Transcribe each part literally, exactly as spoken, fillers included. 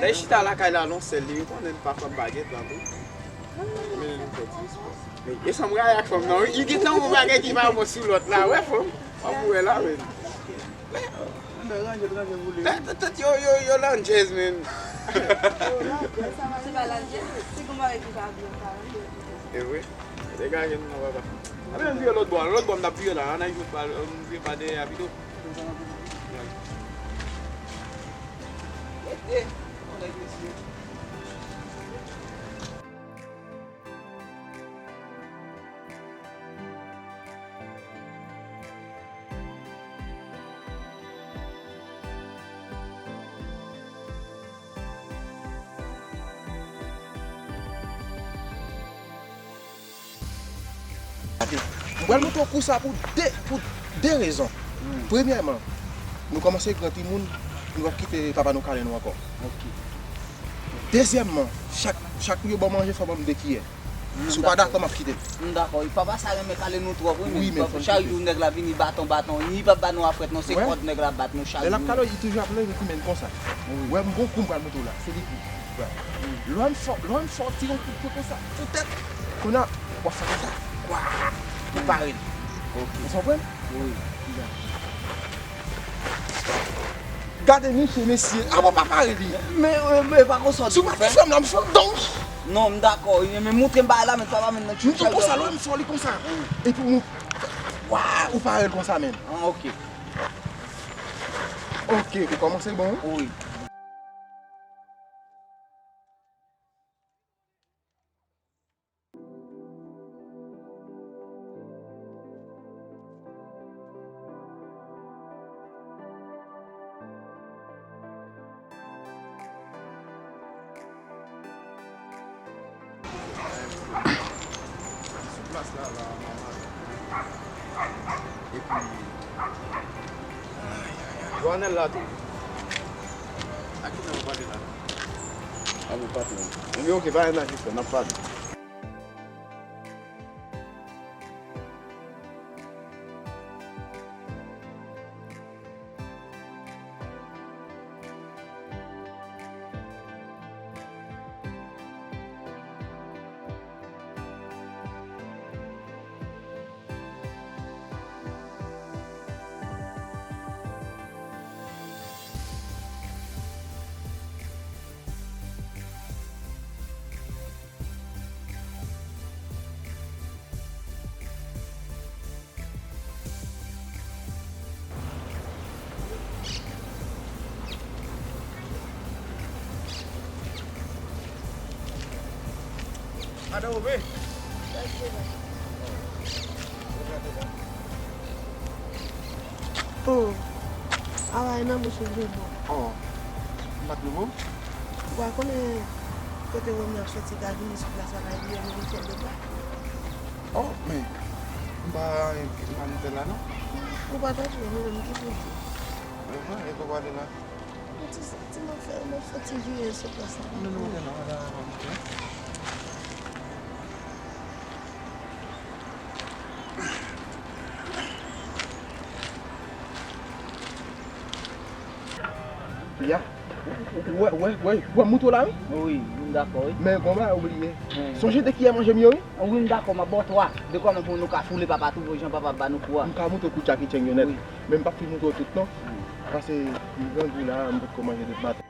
Lè l chita lakay la non sèl li, wi, konnen pafwa m pa gentan tou. Men li fè ti espò. E sanble avèk fanm nan, wi. Li gentan yon bagay ki pa bon sou lòt la, wè fanm. W ap wè la, men. Men, men ranje l, ranje l pou li. Tèt, tèt, tèt yo, yo, yo landjèz, men. Se pa landjèz, se gon bagay ki pa byen, pa landjèz. E vre? Degaje nou non, papa. Anben, m vire lòt bò, lòt bò m t ap vire la, ann al jwe pa, m vire pa dèyè a pito. Rete, bon nèg mesye. Gade, m pral montre w kou sa pou de, pou de rezon. Premyèman, nou kòmanse gran timoun, nou p ap kite papa nou kale nou ankò. Dezyèmman, chak, chak yo ban manje, fò ban m de kiyè. Si w pa dakò, m ap kite. M dakò. Wi, papa sa renmen kale nou twòp, wi, men chak jou nèg la vini baton, baton. Li p ap ba nou afrèt, non, se kòd nèg la bat nou chak jou. Lè l ap kale w, li toujou ap leve pou men l konsa. Ou wè, m gon kou m pral montre w la. Se li ki. Lè w wè m fè, lè w wè m fè w tire yon kout pwen konsa sou tèt, kounye a, w ap fè konsa. Ou pare l. Ou konprann? Wi. Gade niche, mesye. A bon, pa pare li. Men, men, men, pa konsa. Si w pa fè m la, m fè w donk. Non, m dakò. Men moutre m bagay la, men papa, men nan tchou. M tou konsa, lè m fè li konsa. Epi ou, wa, ou pare l konsa, men. Ah, ok. Ok, ou kòmanse bon. Wi. Sou plas la, la, manman. Epi, Joanel la tou. A ki nèg w pale la? A bon, patwon. Ebyen, ok, pa gen anyen, n ap pale. Madan Obe. Oh, awa e nan bouch ou vle bon. Oh, m pa t nouvo. Ou pa konnen kote Romi ap soti ka vini sou plas la, pa bliye vini fè depa. Oh, men, m pa, m pa nan tè la, non. Ou pa tande, mwen menm ki pou di. Mwen, mwen, e kòman ale la? Yon ti santi m ap fè, m ap fè ti vire sou plas la. Non, non, non, non, non, non, non. Ya. Wè, wè, wè, wè, m moutre w la, wi. Wi, m dakò, wi. Men, gon bagay ou bliye. Sonje de kiyè manje m yo, wi. Wi, m dakò, m ap ba w twa. De kòman pou nou ka foule papa tou, pou jan papa ap ba nou kou a. M ka moutre w kou Jackie Chan yo nèt. Wi. Men m p ap fin moutre w tout, non. Wi. Paske m grangou la, m potko manje de baton.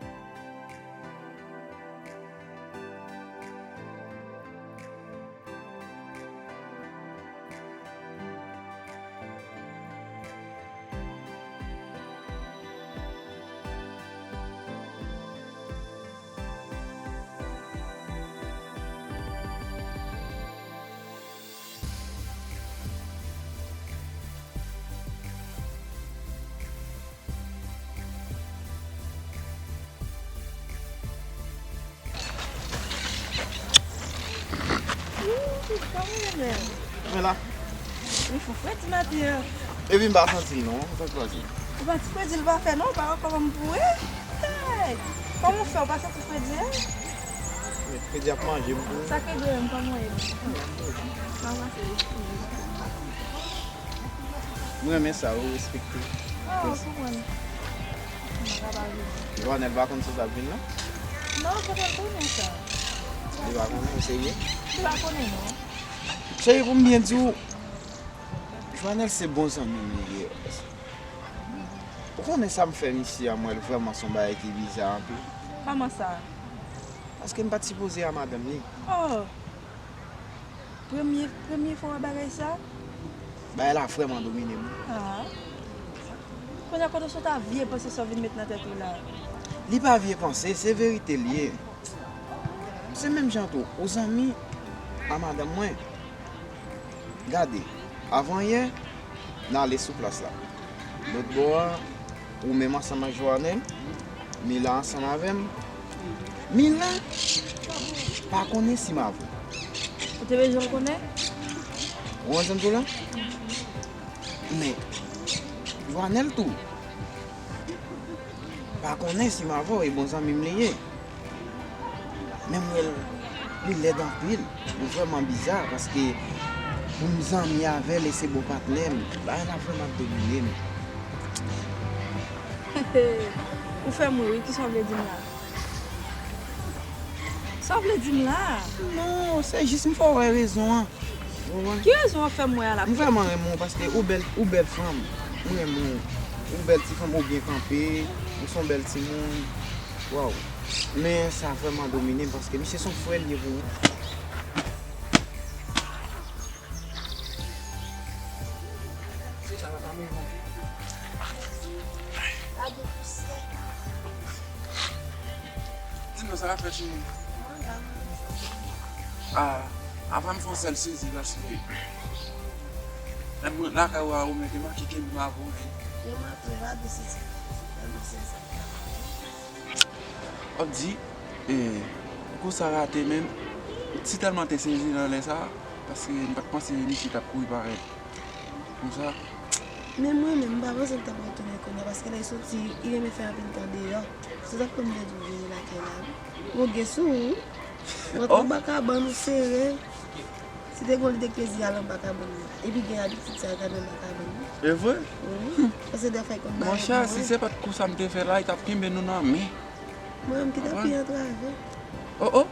Ih, kòman w ye menm? Mwen la. Li fou fredi maten an. Epi m pa santi l non, sa k pase? Ou pa t fredi l pa fè non, ou pa wè kòman m boure? Hey! Kòman w fè, ou pa santi fredi an? Fredi ap manje m tou. Sa k rive menm, kòman w ye? Mwen pase. M renmen sa, ou respekte. Ah, ou konprann. Mwen ka pa vini. Joanel pa konn si w t ap vin la? Non, kote l konnen sa? Li pa konnen, ou serye? Li pa konnen, non. Cheri, pou m byen di w, Joanel se bon zanmi m li ye. Ou konnen sa m fè misye a, m wè l vrèman se yon bagay ki biza anpil. Kòman sa? Paske m pa t sipoze a madanm li. Oh! Premye, premye fwa w wè bagay sa? Bagay la vrèman domine m. Ah. Kounye a kote w sot a vye panse sa w vin met nan tèt ou la? Li pa vye panse, se verite l ye. Se menm jan tou, ou zanmi a madanm mwen. Gade, avan yè, n ale sou plas la. Lòt bò a, ou menm ansanm ak Joanel, Mila ansanm avè m. Mila pa konnen si m avè w. Ou te bezwen konnen? Ou konprann sa m di w la? Men, Joanel tou, pa konnen si m avè w, e bon zanmi m li ye. Men m wè l, li lèd anpil. Li vrèman biza, paske pou m zanmi avè l e se bon patnè m, bagay la vrèman ap domine m. Ou fè m ri wi, kisa w vle di m la? Sa w vle di m la? Non, se jis m fè w wè rezon an. Ou konprann? Ki rezon w ap fè m wè a la? M vrèman renmen w paske ou bèl, ou bèl fanm. M renmen w. Ou bèl ti fanm, ou byen kanpe, ou se yon bèl timoun. Waw. Men sa vrèman domine m paske misye se yon frè l ye pou mwen. Di mwen sa k ap fèt cheri. Ah, avan m fè yon sèl sezi paske lè m lakay ou a ou mete manke kenbe m avè w wi. W ap di, eh, kou sa rate menm, m si tèlman te sezi nan lè sa, paske m pa t panse misye t ap kouri parèt konsa. Men mwen menm, m pa panse l t ap retounen kounye a, paske lè l soti, li renmen fè anpil tan deyò. Se sa k fè m te di w vini lakay la wi. Ou gen sou ou. Ou antre anba kabann ou sere. Si te gen yon lide plezi al anba kabann nan. Epi gen abitid sa gade anba kabann nan. E vre? Wi. Paske dèfwa l konn bay. Monchè, si se pa t kou sa m te fè la, li t ap kenbe nou nan men. Mwen menm ki t ap pi antrave. Oh, oh.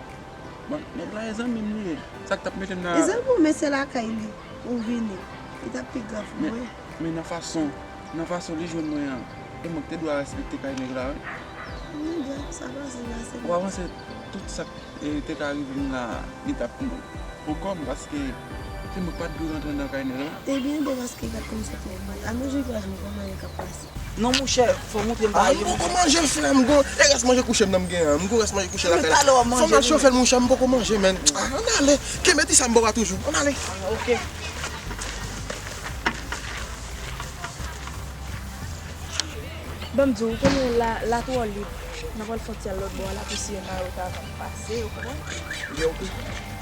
Bon, nèg la e zanmi m li ye. Sa k t ap mete m nan. E zanmi w, men se lakay li ou vini. Li t ap pi grav pou mwen. Men nan fason, nan fason li jwenn mwen an, e mwen ki te dwe respekte kay nèg la wi. Nèg la, sa pase la, se. Ou pa panse tout sa k, e, te ka rive m la, li t ap pou kò m, paske se mwen k pa t dwe rantre nan kay nèg la. Te byen bon paske li pa t konn sot nan bwat. Al manje pou w jwenn kòman nèg k ap pase. Non, monchè, fò w montre m bagay yo. Ah, m poko manje, frè m, gon, e rès manje kouche m nan m gen an. M gon rès manje kouche lakay la. Fò m al chofe l, monchè, m poko manje, men. Ah, ann ale. Kenbe ti sa m ba w a toujou. Ann ale. Ah, ok. Ban m di w, ou konnen la, la twò lib. N ap al fè yon ti al lòt bò a la pou siye mayo ta avan m pase, ou konprann? Ebyen, ok.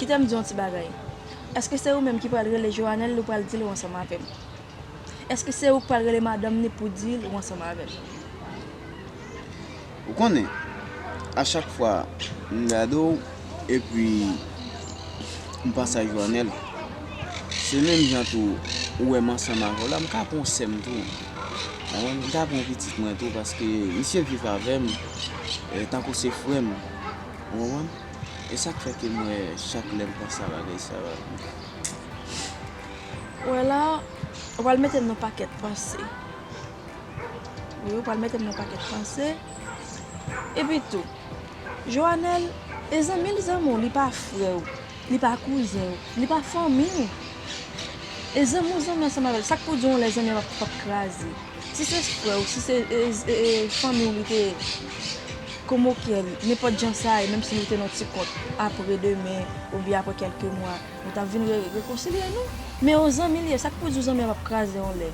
Kite m di w yon ti bagay. Èske se ou menm ki pral rele Joanel, ou pral di l ou ansanm avè m? Èske se ou k pral rele madanm ni pou di l ou ansanm avè l? Ou konnen, a chak fwa m gade w, epi m panse a Joanel, se menm jan tou ou wè m ansanm avè w la, m ka pran w sè m tou. Ou konprann? M ka pran w pitit mwen tou, paske misye viv avè m, eh, tankou se frè m. Ou konprann? E sa k fè ke m wè chak lè m panse a bagay sa yo. Ou wè la, ou pral mete m nan pakèt panse. Wi, ou pral mete m nan pakèt panse. Epi tou, Joanel, e zanmi l zanmi w, li pa frè w, li pa kouzen w, li pa fanmi w. E zanmi w zanmi ansanm avè l, sa k pou di yon lè zanmi an p ap, p ap kraze. Si se frè w, si se e, e, e, fanmi w li te ye, komoke l, nenpòt jan sa ye, menm si nou te nan ti kont apre demen, oubyen apre kèlke mwa, nou t ap vin re, rekonsilye nou. Men yon zanmi l ye, sa k pou di w zanmi an p ap kraze yon lè.